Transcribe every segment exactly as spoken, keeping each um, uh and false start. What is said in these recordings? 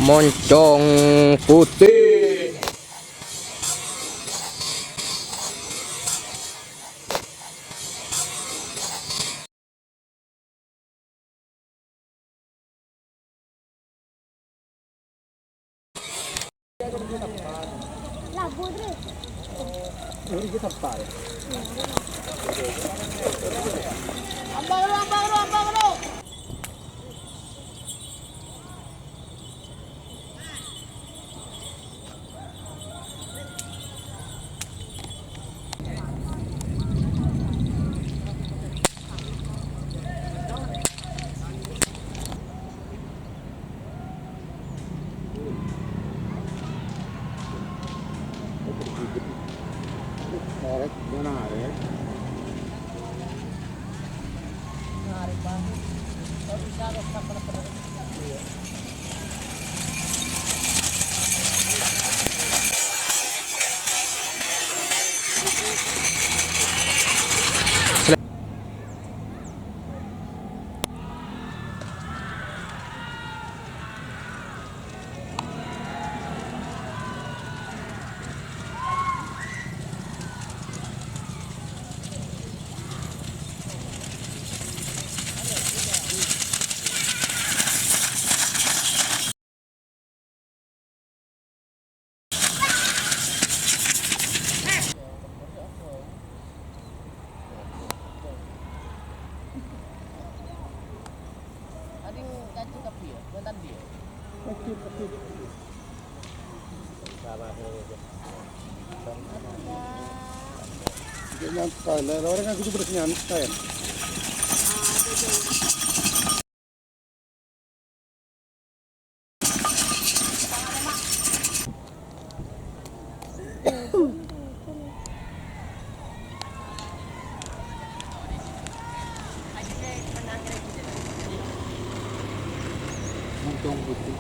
Moncong Putih. Nyantai, lah, orang kan kudu bersenyantai. Moncong Putih.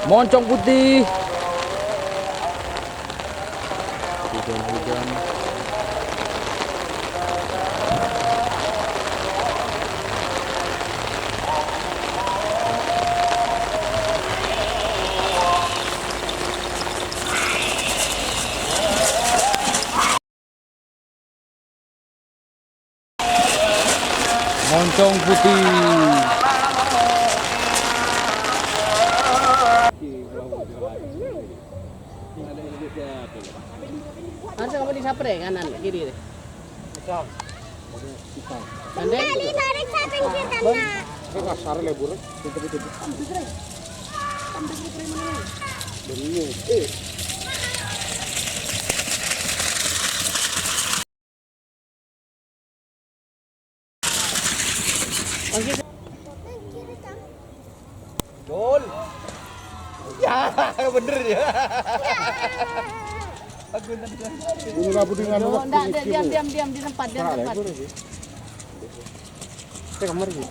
Moncong Putih. Hujan-hujan. Moncong Putih. Harusnya kamu di sapre, kanan, kiri deh. Gandeng. Ini tarik saya pinggir, Kak. Ini kasar, lebur. Bener. Eh. Gol. Ya, bener ya. Aku nendang. Ini labu dengan Aduh, waktu ndak, ndak, mikir diam, ya. Diam, diam, di tempat, di Salah, tempat. Itu lagi. Kita kamar gitu.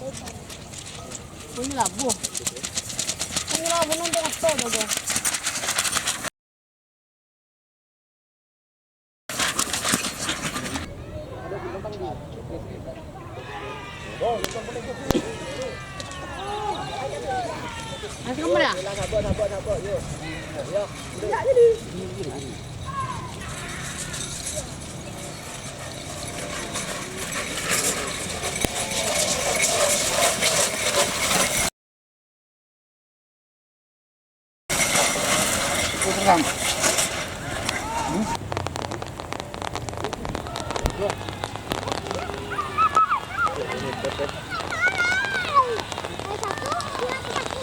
Ini labu. Ini labu nanti apa, Dodo? Masuk kamar ya? Puteran. Hmm?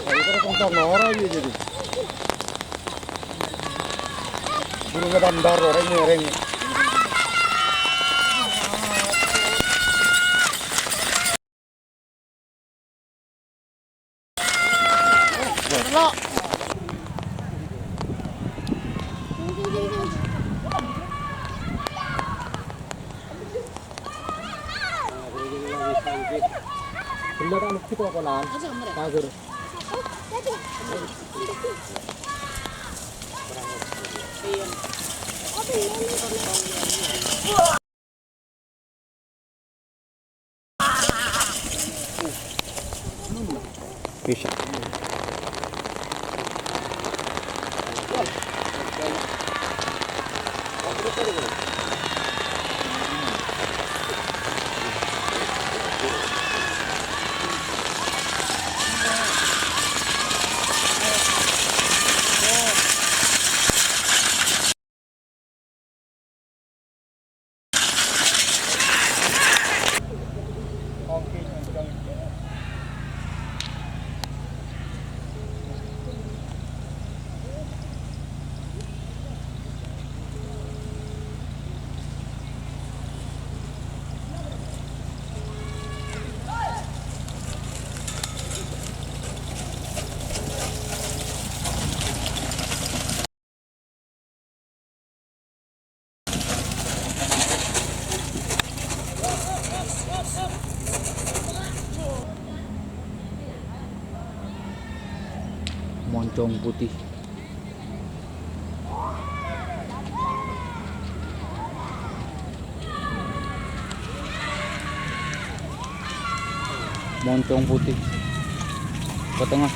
Jadi, terus kencang, orang aja jadi. Burung ngetam daro, reng, reng. Gella ta' mesti pokolan. Pager. Bisa. Moncong putih. Moncong putih. Ke tengah.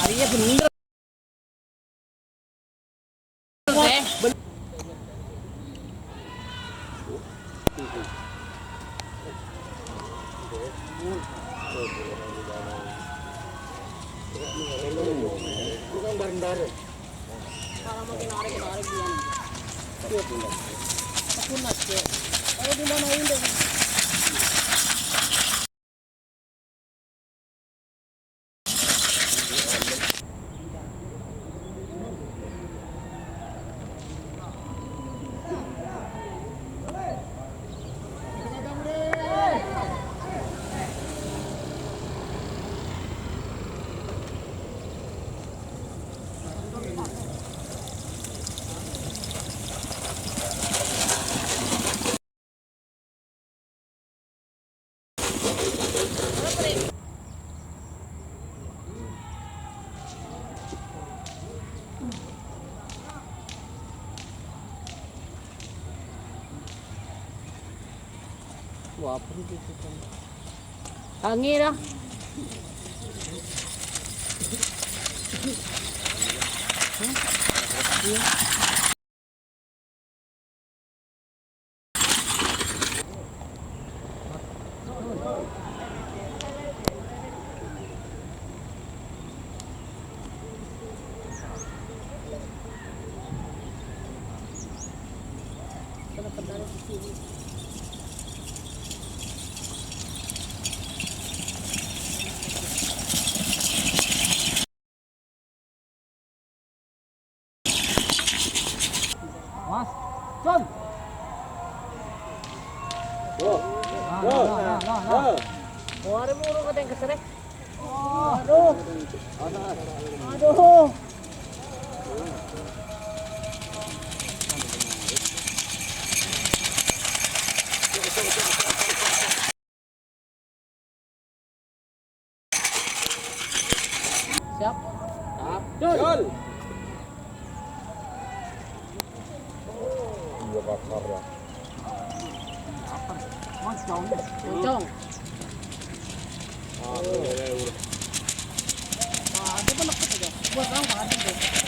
Arèya bhendher. Angin dah. Mas, Col. Nah, nah, nah, nah, nah. Aduh. Aduh. Siap. Siap. Jol. Iya, bakar ya. Moncong. Moncong. Ah, boleh, boleh, boleh. Wah, ada pun leket aja. Buat orang, Pak, ada tuh.